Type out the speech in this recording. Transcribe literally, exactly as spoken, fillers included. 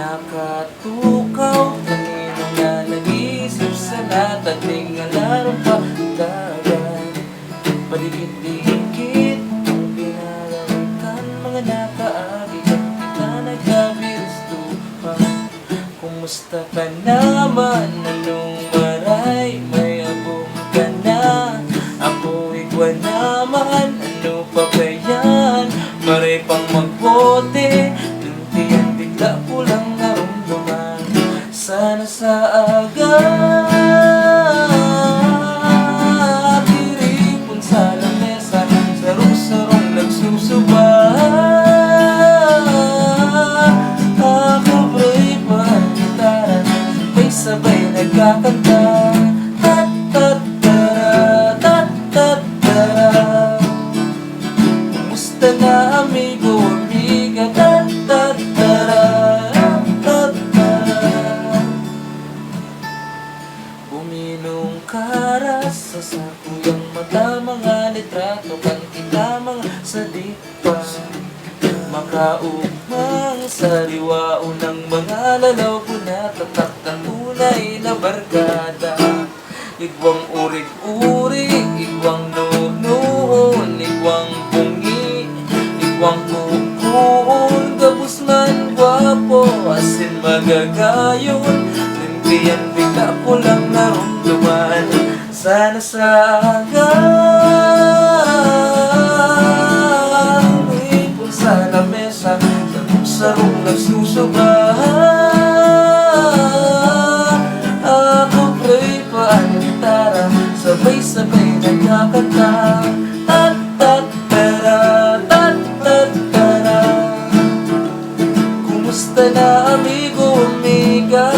Nakatukaw, kanino na nag-iisip sa natatling alarm pa dagan. Padikit-dikit ang pinarawitan, mga nakaagi at kita nagkabirustuhan. Kumusta ka naman? Anong maray? May abong ka na? Ako igwa naman, ano pa ba yan? Maray pang magbote, lintian bigla ko lang narumduman. Sana sa aga, tiripon sa lamesa, sarong-sarong nagsusuba. Ako, pray pa ang gitara, sabay-sabay nagkakanta. Tat, tat, tara, tat, tat, tara. Kumusta na, amigo, amiga? Tat, tat, tara, tat, tat, tara. Uminom ka, rasa sa kuyang mata, mga litrato kan kita, mga sadit pa. Makaugmang sariwaon ang mga lalaw ko, natataktan tunay na barkada. Igwang urig-urig, igwang nunuon, igwang bungi, igwang kukuon, gabos man gwapo, asin magagayon, lintian bigla ko lang narumduman. Sana sa aga, ipon sa lamesa, sarong-sarong nagsusuba. Ako, pray pa ang gitara, sabay-sabay nagkakanta. Tat, tat, tara, tat, tat, tara. Kumusta na, amigo, amiga?